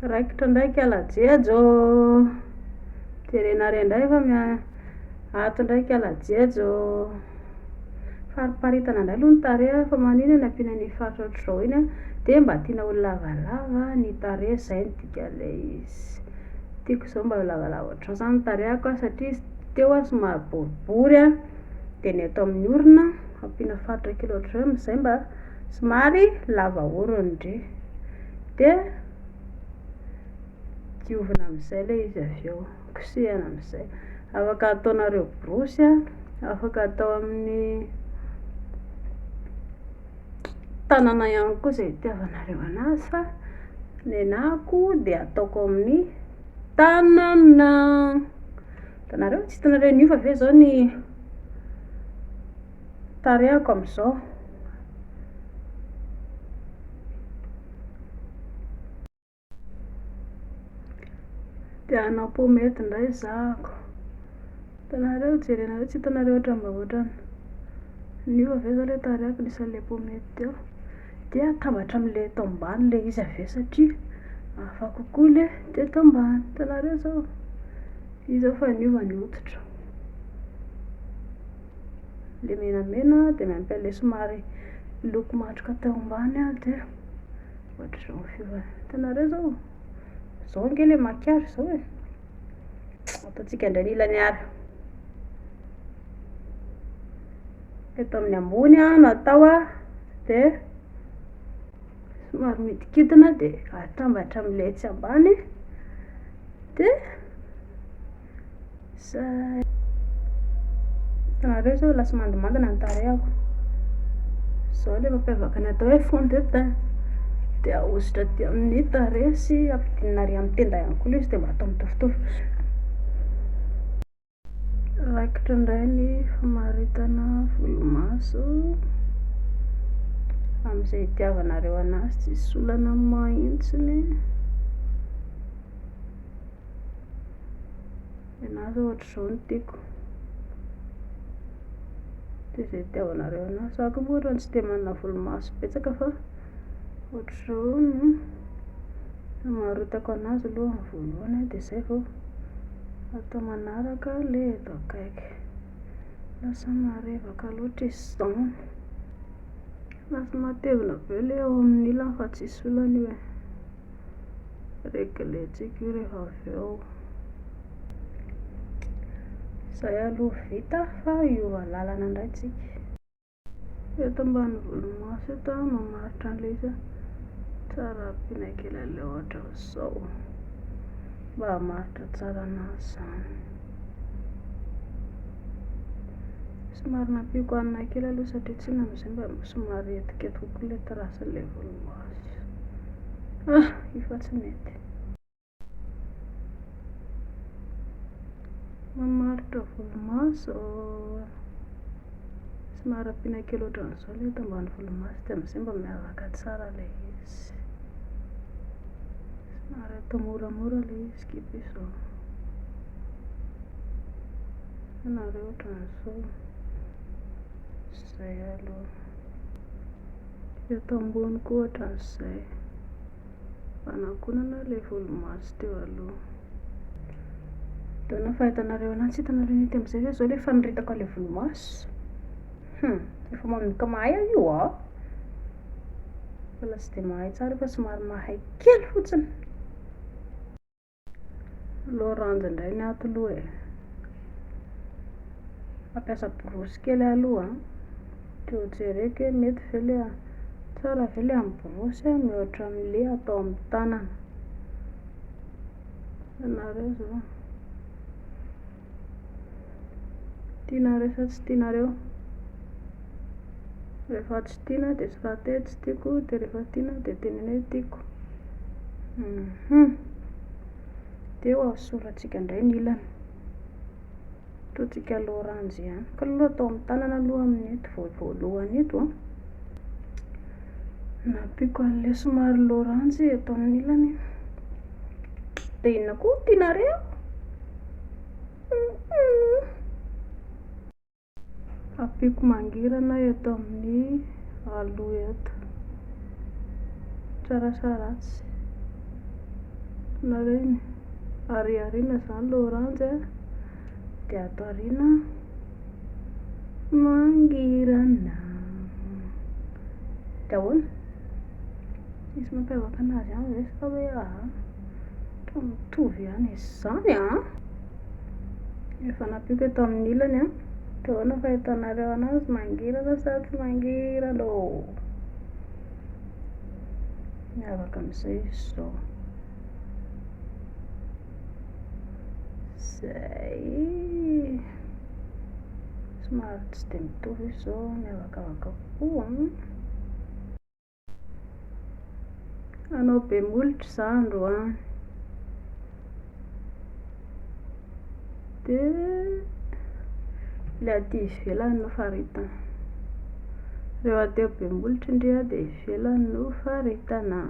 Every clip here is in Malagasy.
Raikitra indray ikala Jejo ô! Jerenareo indray fa ato indray ikala Jejo ô! Fariparitana indray aloha ny tarehy fa maninona no ampiana an'iny faritra ohatr'izao iny a, dia mba tiana ho lavalava ny tarehy, izay no dikan'ilay izy. Tiako izao mba ho lavalava ohatr'izao izany ny tarehiko a, satria izy teo somary boribory a, dia ny ato amin'ny orona ampiana faritra kely ohatr'izao amin'izay mba somary lava orona ndry. Dia diovina amin'izay ilay izy avy eo, kosehina amin'izay. Afaka ataonareo borosy a, afaka atao amin'ny tanana ihany koa izay itiavanareo anazy fa ny anahako dia ataoko amin'ny tanana. Hitanareo? Tsy hitanareo niova ve izao ny tarehiko amin'izao? Dia hanao pomety indray zahako. Hitanareo, jerenareo, tsy hitanareo ohatran'ny mba ohatran'ny niova ve izao ilay tarehiko nisy an'ilay pomety teo. Dia atambatra amin'ilay eto ambany ilay izy avy eo satria hafa kokoa ilay teto ambany. Hitanareo izao? Io izao efa niova ny hoditra. Ilay menamena dia miampy an'ilay somary loko matroka teo ambany dia ohatr'izao ny fiovany. Hitanareo izao? Izao ange ilay maquillage izao e. Ataontsika indray ny ilany ary. Eto amin'ny ambony no atao dia somary mihidinkidina dia atambatra amin'ilay etsy ambany dia Zay. Hitanareo zao lasa mandimandina ny tarehiko. Zao ilay mampiavaka ny atao hoe fond de teint. Dia ahosotra aty amin'ny tarehy sy ampidinina ary amin'ny tenda ihany koa ilay izy dia mba atao mitovitovy. Raikitra indray ny famaritana volomaso. Amin'izay itiavanareo anazy tsisy olana mihitsy. Ny ahy zao ohatr'izao no tiako, dia izay itiavanareo anazy, za koa moa ohatran'ny tsy dia manana volomaso betsaka fa ohatr'izao no hamarotako anazy aloha amin'ny voalohany dia izay vao atao manaraka ilay eto akaiky, lasa marevaka loatra izy izany, lasa matevina be ilay ao amin'ny ilany fa tsisy olana io e. Reglentsika io rehefa avy eo. Izay aloha vita fa hiova lalana indray tsika. Eto ambany volomaso eto aho mamaritra an'ilay izy. Tsara ampiana kely an'ilay ohatran'izao mba hamaritra tsara anazy izany. Somary nampiako hanina kely aloha satria tsy inona amin'izay mba somary etikety kokoa ilay trace-n'ilay volomaso. Ah, io fa tsy mety. Mamaritra volomaso. Somary ampiana kely ohatran'izao ilay eto ambany volomaso dia amin'izay mba miavaka tsara ilay izy. Somary atao moramora ilay izy kipy izao. Hitanareo ohatran'izao. Izay aloha. Eto ambony koa ohatran'izay. Fanakonana ilay volomaso teo aloha. Ahoana ny fahitanareo anazy? Tsy hitanareo mety amin'izay ve izao ilay fanoritako an'ilay volomaso? Hum, efa manomboka mahay aho io an! Mbola tsy dia mahay tsara fa somary mahay kely fotsiny. Loranjy indray ny ato aloha e. Mampiasa borosy kely aho aloha an, dia ho jereko hoe mety ve ilay, tsara ve ilay amin'ny borosy mihoatra amin'ilay atao amin'ny tanana. Hitanareo izao. Tianareo sa tsy tianareo? Rehefa tsy tiana dia soraty hoe tsy tiako, dia rehefa tiana dia teneno hoe tiako. Dia ho asorantsika indray ny ilany. Ataontsika loranjy ihany. Ka aloha atao amin'ny tanana aloha amin'ito voalohany ito an. Nampiako an'ilay somary loranjy eto amin'ny ilany. Dia inona koa no tianareo? Ampiako mangirana eto amin'ny aloha eto. Tsara sa ratsy? Nareo iny? Ary aoriana izany ilay oranjy a, dia ato aoriana mangirana. Dia ahoana? Misy mampiavaka an'azy ihany ve sa hoe aa? Toa mitovy ihany izany an! Efa nampiako eto amin'ny ilany an, dia ahoana ny fahitanareo an'azy, mangirana sa tsy mangirana ô? Miavaka amin'izay izy izao. Izay. Somary tsy dia mitovy izy izao, miavakavaka kokoa an. Hanao be molotra izaho androany. Dia ilay aty ivelany no faritana. Rehefa te ho be molotra ndry aho dia ivelany no faritana.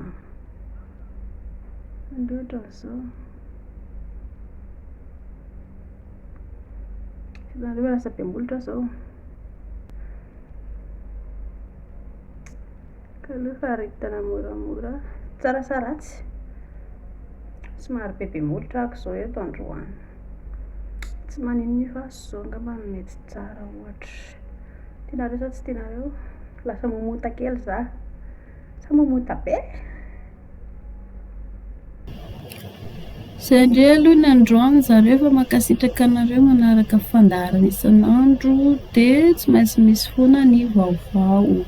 Ndry ohatran'izao. Hitanareo fa lasa be molotra aho izao. Ka aloha faritana moramora. Tsara sa ratsy? Somary bebe molotra aho izao eto androany. Tsy maninona io fa izao angamba no mety tsara ohatra. Tianareo sa tsy tianareo? Lasa momota kely za. Sa momota be? Izay indray aloha ny androany zareo fa mankasitraka anareo manaraka fandaharana isan'andro dia tsy maintsy misy foana ny vaovao.